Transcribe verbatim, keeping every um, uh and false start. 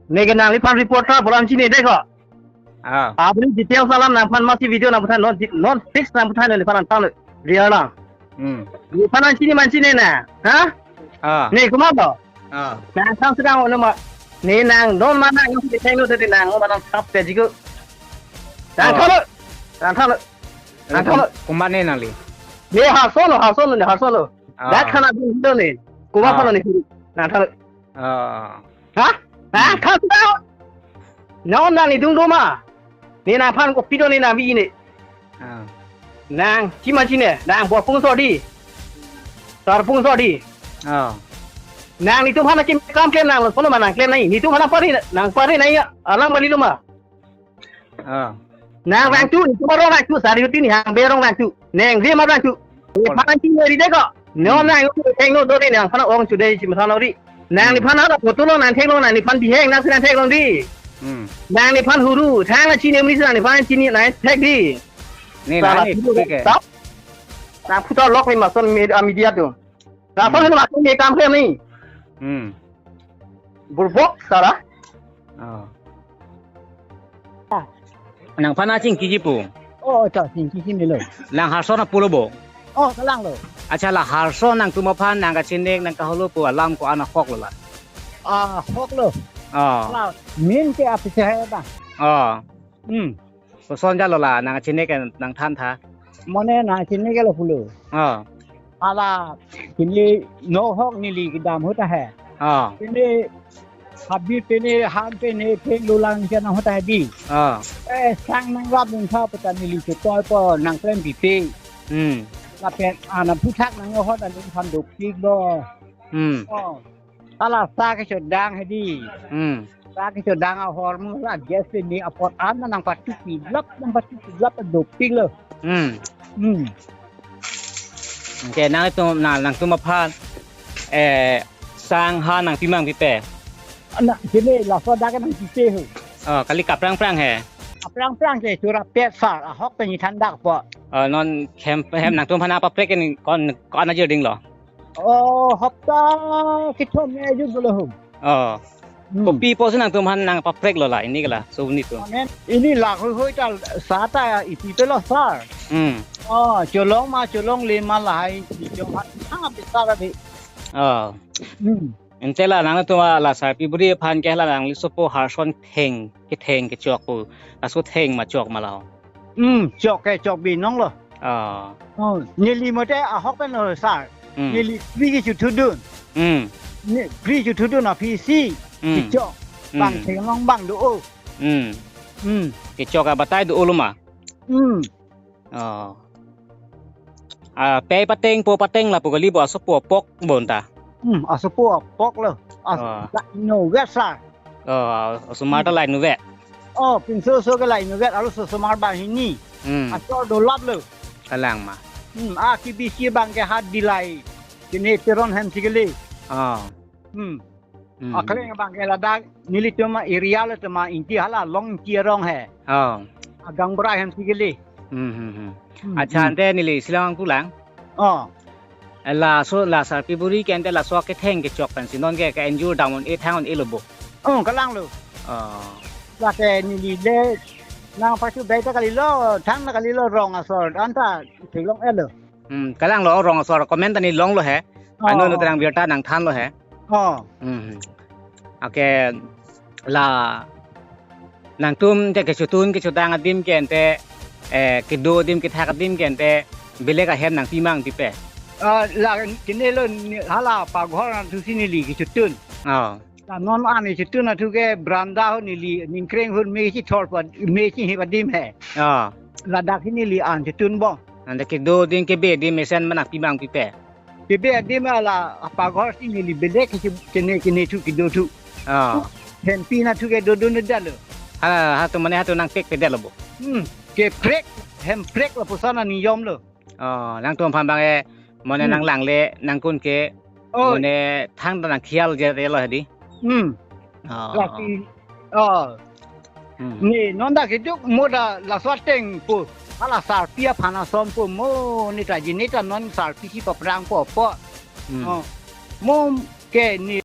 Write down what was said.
Ne ke nangliphan reporter bolam chinine dei ko. Ah. Apni details alam nangphan masi video nangphan non non fix nangphan neliphan nangthan real lang. Hmm. Neliphan nangchini man chinine na. Ha? Ah. Ne komat lo. Ah. Nangthan sedang ono ma. Ne nang non mana nang si thengno tadi nang mana sap te jiku. Nang Ah. thalo. Nang thalo. Nang thalo. Komat ne nangli? Ne Harson lo, Harson lo, ne Harson lo. Ah. Dak khana bin lo ne. Komat Ah. pano ne. Nang thalo. Ah. Ha? Ha? Hmm. Kha sudah. Non nang idung doma. Ne nangphan kopi do ne nang bi ne. Ah. Nang chima chine, nang bo pung so di. Sar pung so di. Ah. Nanglitum aphan kim kam klem nang lo, kono ma nang klem nai. Netum aphan pari nang pari nai ya. Alang bali lo ma. Ah. Nang Ah. rang tu, netum arong rang tu, sari uti ni hang berong rang tu. Neng dia ma rang tu. Ol- Nephan chini ri dei ko. Non Hmm. nang thengno do dei nangphan ong chu dei chim than ri. Nang Hmm. nephan ha photo lo nang thengno nang nephan bihek nang si nang thek long di. Hmm. Nang nephan huru, thang nang chini mri nang nephan chini nang thek di. Ne Sala nang ne, chini thek ke. Tap. Nang phutar lok ni mason me-, ah, media tu. Nang Hmm. phan mason ne kam ke ni. Hmm. Burbok sara. Oh. Ah. Nangphan achingkiji pu. Oh, ta chingkiji melo. Nang Harson apo lo bo? Oh, kalang lo. Accha la Harson nangtum aphan nang kachinek nang kaholo pu alam ko-an ahok lo la? Ah, ahok lo. Oh. La, min ke apise hai ba. Oh. Hmm. Koson jalo la nang kachinek nangthan tha. Mane nang kachinek lo pulo. Oh. Hala, kini no ahok neli kedam ahut ahe. Ah. Kini habit pene, han pene, peng lulang sian ahut ahe di. Ah. Eh, sang nangrap nangtha peta neli chutoi po nangklem pipe. Hmm. Lapen ana phuthak nang ahut aningkan dopik lo. Hmm. Oh. Hala sa kechodang hedi. Hmm. Sa kechodang ahormu la gas ni apot an nangpathu pilap, nangpathu pilap dopik lo. Hmm. Hmm. Anke nangtum na nangtum aphan, eh, sang han nangpi mang pipe? Ana, kini laso dak nangpipe ho. Oh, kali kaprang-prang he. Kaprang-prang ke chura pet sar, ahok pen ni thandak po. Oh, non hem, hem nangtum aphan apa prek ni kon, kon aja ding lo. Oh, hapta kethom ne jut bolo ho. Oh. Hmm. Kopi apotsi nangtum aphan nangpaprek lo la, ini ke la, so ini tu. Amen. Ini la hoi hoi ta sa ta iti pe lo sar. Hmm. Oh, cholong ma cholongle ma lahai, cholong ha, ha, besar abi. Oh. Hmm. Ante la nangtum la sarpi buri aphan ke la nangli sopo Harson theng, ketheng kechok pu. Laso theng ma chok ma la ho. Hmm, chok ke chok binong lo. Ah. Oh, neli mote ahok pen lo sar. Hmm. Neli free ke chuthudun. Hmm. Ne free chuthudun aphi si. Hmm. Kechok. Hmm. Bang thenglong bang do o. Hmm. Hmm. Kechok abatai do o lo ma. Hmm. Oh. Ah, pei pateng po pateng lapu kali bo asopo apok bonta. Hmm, asopo apok lo. As-, Oh. La innovet sar. Oh, osomar ta la innovet. Oh, pinso so ke la innovet, alo osomar banghini. Hmm. Asor dolap lo. Kalang ma. Hmm, a kibisi bang ke hat dilai. Kini Teron hem sikili. Oh. Hmm. Hmm. Akleng bang ke ladak nelitum area lo tema inti hala long inti arong he. Oh. Agang bra hem sikili. Hmm, hmm, hmm. Hmm, Accha, hmm. Ante neli silang pulang. Oh. Laso la sarpi buri ke ante laso ketheng kechok pensi non ke ke injur down on e thang on e lo bo. Oh, kalang lo. Oh. Lake neli le nangpachu bai ta kali lo, thang na kali lo rong asor, anta theklong e lo. Hmm, kalang lo rong asor comment ta neli long lo he. Oh, Ano no oh. Terang birta nangthan lo he. Oh. Hmm. Okay, la nangtum te kechotun kechotang adim ke ante, eh, kedo adim kethak adim ke ante belek ahem nangpi mang pipe. Ah, la kene lo ni, hala paghor nangthu si neli kechotun. Oh. La non an neli chotun athu ke branda ho neli ningkreng hon me chithor pa me chihip adim he. Oh. Ladak hi neli an chotun bo. Ante kedo adim kebe adim mesen ma nangpi mang pipe. Kebe adim la apaghor si neli belek ke kene kene thu kedo thu. Ah. Hempi na thu ke dodun dalo. Hala, hatu mane hatu nangpek pedal lo bo. Hmm, keprek, hemprek lapuson aniyom lo. Oh, nangtum aphan bang e, mane Hmm. nanglang le, nangkun ke, Oh. mane thang ta nangkhial je te lo hedi. Hmm. Oh. Lasi, oh. Hmm. Ne, non dak kejok mo da laso ateng po. Hala sarpi aphan ason po mo ne ta ji ne ta non sarpi si paprang po po. Hmm. Oh. Mo ke ne